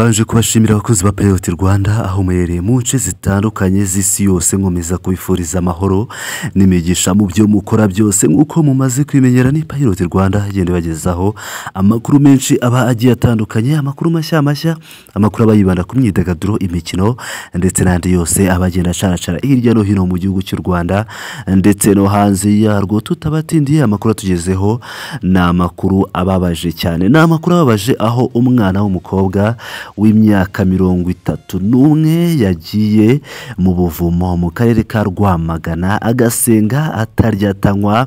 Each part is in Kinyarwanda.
Mbanje kubashimira abakozi ba Pilot Rwanda aho muherereye mu nce zitandukanye z'isi yose, nkomeza kubifuriza amahoro n'imigisha mu byo mukora byose. Nk'uko mumaze kwimenyera, ni Pilot Rwanda igenda ibagezaho amakuru menshi aba agiye atandukanye, amakuru mashya mashya, amakuru aba yibanda ku myidagaduro, imikino ndetse n'andi yose aba agenda acaracara hirya no hino mu gihugu cy'u Rwanda ndetse no hanze yarwo. Tutabatindiye, amakuru atugezeho ni amakuru ababaje cyane, ni amakuru ababaje aho umwana w'umukobwa w'imyaka 31 yagiye mu buvumo mu karere ka Rwamagana agasenga atarya atanywa,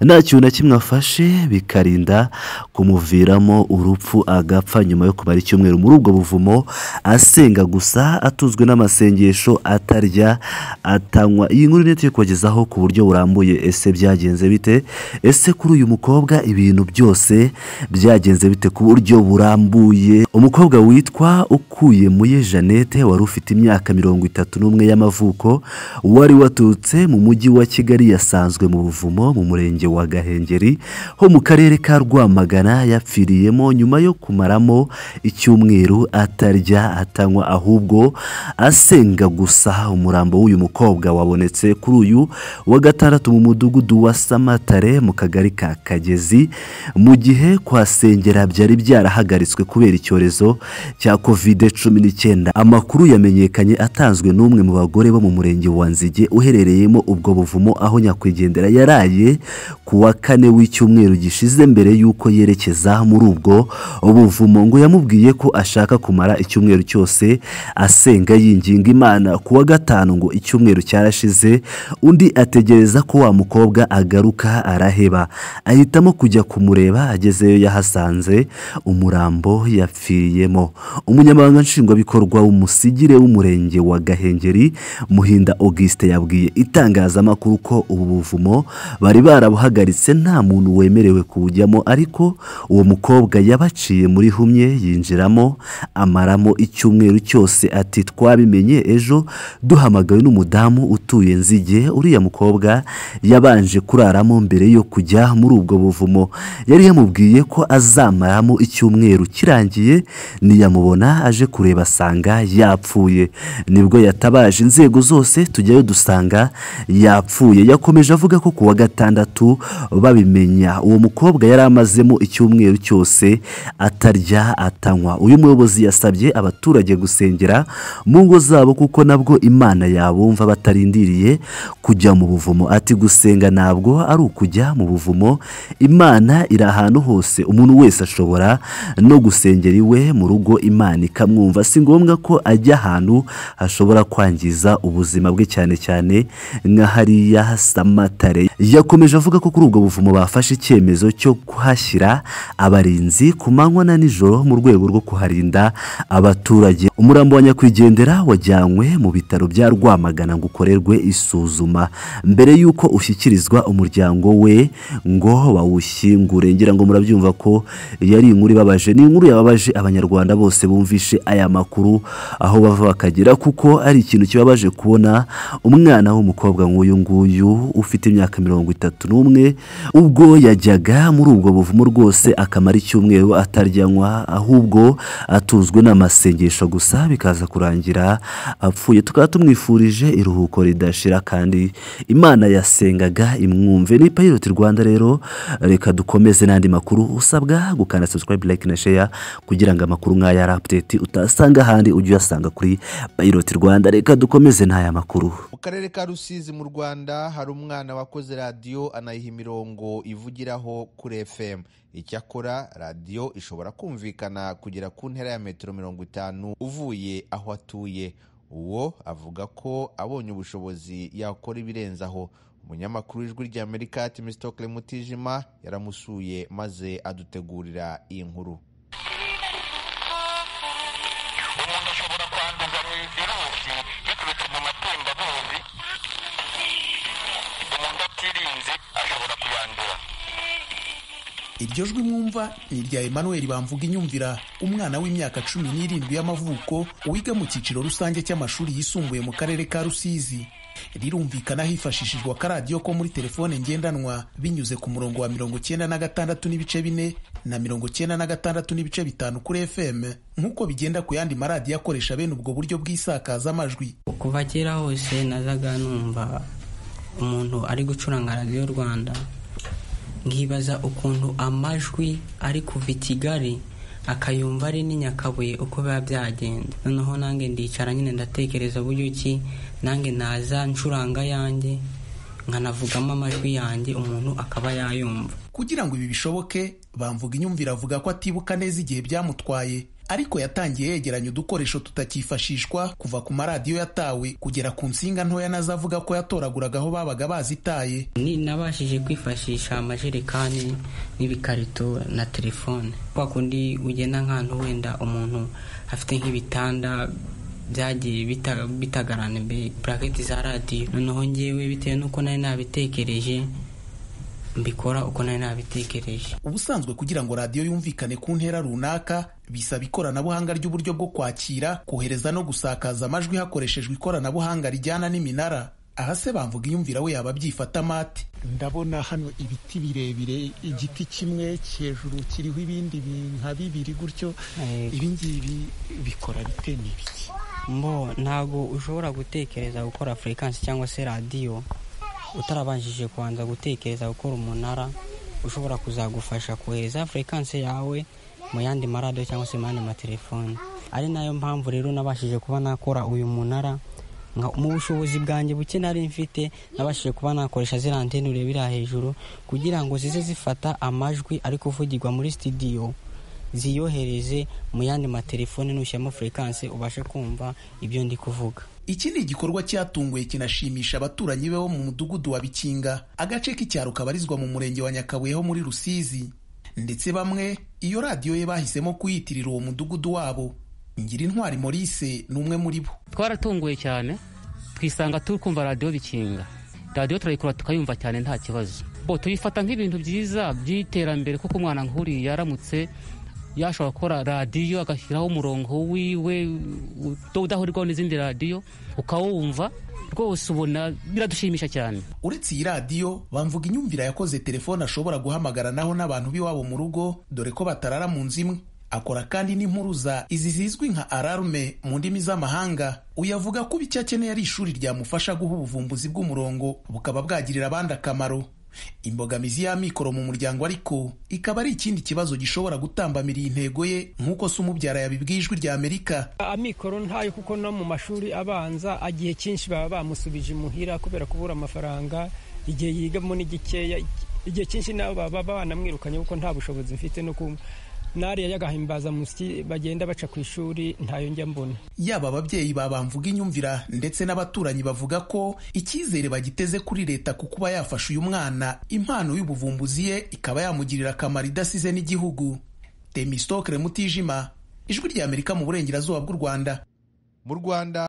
nta kintu na kimwe afashe, bikarinda kumuviramo urupfu agapfa nyuma yo kumara icyumweru muri ubwo buvumo asenga gusa, atuzwe n'amasengesho, atarya atanywa. Iyi nkuru niyo tugiye kubagezaho ku buryo burambuye. Ese byagenze bite? Ese kuri uyu mukobwa ibintu byose byagenze bite ku buryo burambuye? Umukobwa witwa Ukuyemuye Jeannette wari ufite imyaka 31 y'amavuko, wari waturutse mu mujyi wa Kigali, yasanzwe mu buvumo mu murenge wa Gahengeri ho mu karere ka Rwamagana. Yapfiriyemo nyuma yo kumaramo icyumweru atarya atanywa, ahubwo asenga gusa. Umurambo w'uyu mukobwa wabonetse kuri uyu wa gatandatu mu mudugudu wa Samatare mu kagari ka Kagezi, mu gihe kuhasengera byari byarahagaritswe kubera icyorezo cya Covid-19. Amakuru yamenyekanye atanzwe n'umwe mu bagore bo mu murenge wa Nzige uherereyemo ubwo buvumo, aho nyakwigendera yaraye ku wa kane w'icyumweru gishize mbere y'uko yerekeza muri ubwo buvumo. Ngo yamubwiye ko ashaka kumara icyumweru cyose asenga yinginga Imana. Ku wa gatanu ngo icyumweru cyarashize, undi ategereza ko wa mukobwa agaruka araheba, ahitamo kujya kumureba. Agezeyo yahasanze umurambo yapfiriyemo. Umunyamabanga nshingwabikorwa w'umusigire w'umurenge wa Gahengeri, Muhinda Auguste, yabwiye itangazamakuru ko ubu buvumo bari barabuhagaritse, nta muntu wemerewe kuwujyamo, ariko uwo mukobwa yabaciye muri humye yinjiramo amaramo icyumweru cyose. Ati twabimenye ejo duhamagawe n'umudamu utuye Nzige. Uriya mukobwa yabanje kuraramo mbere yo kujya muri ubwo buvumo, yari yamubwiye ko azamaramo icyumweru, kirangiye ntiyamubona, aje kureba asanga yapfuye, nibwo yatabaje inzego zose tujyayo dusanga yapfuye. Yakomeje avuga ko ku wa gatandatu babimenya uwo mukobwa yari amazemo icyumweru cyose atarya atanywa. Uyu muyobozi yasabye abaturage gusengera mu ngo zabo kuko nabwo Imana yabumva batarindiriye kujya mu buvumo. Ati gusenga ntabwo ari ukujya mu buvumo, Imana iri ahantu hose, umuntu wese ashobora no gusengera iwe mu rugo Imana ikamwumva, si ngombwa ko ajya ahantu hashobora kwangiza ubuzima bwe, cyane cyane nka hariya Samatare. Yakomeje avuga ko kuri ubwo buvumo bafashe icyemezo cyo kuhashyira abarinzi ku manywa na nijoro mu rwego rwo kuharinda abaturage. Umurambo wa nyakwigendera wajyanywe mu bitaro bya Rwamagana ngo ukorerwe isuzuma mbere y'uko ushyikirizwa umuryango we ngo bawushyingure. Ngira ngo murabyumva ko yari inkuru ibabaje, ni inkuru yababaje abanyarwanda bose bumvishe aya makuru aho bava bakagera, kuko ari ikintu kibabaje kubona umwana w'umukobwa nk'uyu nguyu ufite imyaka 31 ubwo yajyaga muri ubwo buvumo rwose akamara icyumweru ataryanywa, ahubwo atuzwe n'amasengesho gusa, bikaza kurangira apfuye. Tukaba tumwifurije iruhuko ridashira kandi Imana yasengaga imwumve. Ni Pilot Rwanda rero, reka dukomeze n'andi makuru. Usabwa gukanda subscribe, like na share kugira ngo amakuru nk'aya ari update utasanga ahandi ujye uyasanga kuri Pilot Rwanda. Reka dukomeze n'aya makuru. Mu karere ka Rusizi mu Rwanda hari umwana wakoze radiyo anayiha imirongo ivugiraho kuri FM. Icyakora radiyo ishobora kumvikana kugera ku ntera ya metero 50 uvuye aho atuye. Uwo avuga ko abonye ubushobozi yakora ibirenze aho. Umunyamakuru w'Ijwi ry'Amerika Timistokle Mutijima yaramusuye maze adutegurira iyi nkuru. Umuntu ashobora kwanduza virusi biturutse mu matembabuzi, umuntu atirinze ashobora kuyandura. Iryo jwi mwumva ni irya Emmanuel Bamvuga Inyumvira, umwana w'imyaka 17 y'amavuko wiga mu cyiciro rusange cy'amashuri yisumbuye mu karere ka Rusizi. Rirumvikana hifashishijwe akaradiyo ko muri telefone ngendanwa binyuze ku murongo wa 96.4 na 96.5 kuri FM, nk'uko bigenda ku yandi maradiyo akoresha bene ubwo buryo bw'isakazamajwi. Kuva kera hose nazaga numva umuntu ari gucuranga Radiyo Rwanda, nkibaza ukuntu amajwi ari kuva i Kigali akayumva ari n'i Nyakabuye, uko biba byagenda. Noneho nange ndicara nyine ndatekereza uburyo ki nange naza ncuranga yanjye, nkanavugamo amajwi yanjye, umuntu akaba yayumva. Kugira ngo ibi bishoboke, Bamvuga Inyumvira avuga ko atibuka neza igihe byamutwaye, ariko yatangiye yegeranya udukoresho tutakifashishwa, kuva ku maradiyo yatawe kugera ku nsinga ntoya nazo avuga ko yatoraguraga aho babaga bazitaye. Ni nabashije kwifashisha amajerekani n'ibikarito na telefone. Kwa kundi ugenda nk'ahantu wenda umuntu afite nk'ibitanda byagiye bitagarana, buraketi za radiyo. Noneho ngewe bitewe n'uko nari nabitekereje, mbikora uko nari nabitekereje. Ubusanzwe kugira ngo radiyo yumvikane ku ntera runaka bisaba ikoranabuhanga ry'uburyo bwo kwakira, kohereza no gusakaza amajwi hakoreshejwe ikoranabuhanga rijyana n'iminara. Aha se Bamvuga Iyumvira we yaba abyifata mate? Ndabona hano ibiti birebire, igiti kimwe hejuru kiriho ibindi nka bibiri gutyo. Ibi ngibi bikora bite? Ni ibiki? Mbo ntabwo ushobora gutekereza gukora furekansi cyangwa se radiyo utarabanjije kubanza gutekereza gukora umunara ushobora kuzagufasha kohereza furekansi yawe mu yandi maradiyo cyangwa se mu yandi matelefone. Ari nayo mpamvu rero nabashije kuba nakora uyu munara mu bushobozi bwanjye buke nari mfite. Nabashije kuba nakoresha ziriya antene urebera hejuru kugira ngo zize zifata amajwi ari kuvugirwa muri sitidiyo, ziyohereze mu yandi matelefone, nushyiramo furekansi ubashe kumva ibyo ndi kuvuga. Iki ni igikorwa cyatunguye kinashimisha abaturanyi be bo mu mudugudu wa Bikinga, agace k'icyaro kabarizwa mu murenge wa Nyakabuye ho muri Rusizi. Ndetse bamwe iyo radiyo ye bahisemo kuyitirira uwo mudugudu wabo. Ngirintwari Maurice ni umwe muri bo. Twaratunguye cyane, twisanga turi kumva radiyo Bikinga. Radiyo turayikora tukayumva cyane nta kibazo. Bo tuyifata nk'ibintu byiza by'iterambere, kuko umwana nk'uriya yaramutse yashobora gukora radiyo agashyiraho umurongo wiwe udahurirwaho n'izindi radiyo, ukawumva rwose, ubona biradushimisha cyane. Uretse iyi radiyo, Bamvuga Inyumvira yakoze telefone ashobora guhamagaranaho n'abantu b'iwabo mu rugo, dore ko batarara mu nzu imwe. Akora kandi n'impuruza, izi zizwi nka alarme mu ndimi z'amahanga. Uyu avuga ko icyo akeneye ari ishuri ryamufasha guha ubuvumbuzi bw'umurongo bukaba bwagirira abandi akamaro. Imbogamizi y'amikoro mu muryango ariko ikaba ari ikindi kibazo gishobora gutambamira iyi ntego ye, nk'uko se umubyara yabibwiye Ijwi rya Amerika. Amikoro ntayo, kuko no mu mashuri abanza igihe cyinshi baba bamusubije imuhira kubera kubura amafaranga. Igihe yigamo ni gikeya, igihe cyinshi nabo baba banamwirukanye kuko nta bushobozi mfite, no nariya y'agahimbazamusyi bagenda baca ku ishuri ntayo njya mbona. Yaba ababyeyi ba Bamvuga Inyumvira ndetse n'abaturanyi bavuga ko icyizere bagiteze kuri leta ku kuba yafasha uyu mwana impano y'ubuvumbuzi ye ikaba yamugirira akamaro idasize n'igihugu. Temistokre Mutijima, Ijwi rya Amerika mu burengerazuba bw'u Rwanda. Mu Rwanda.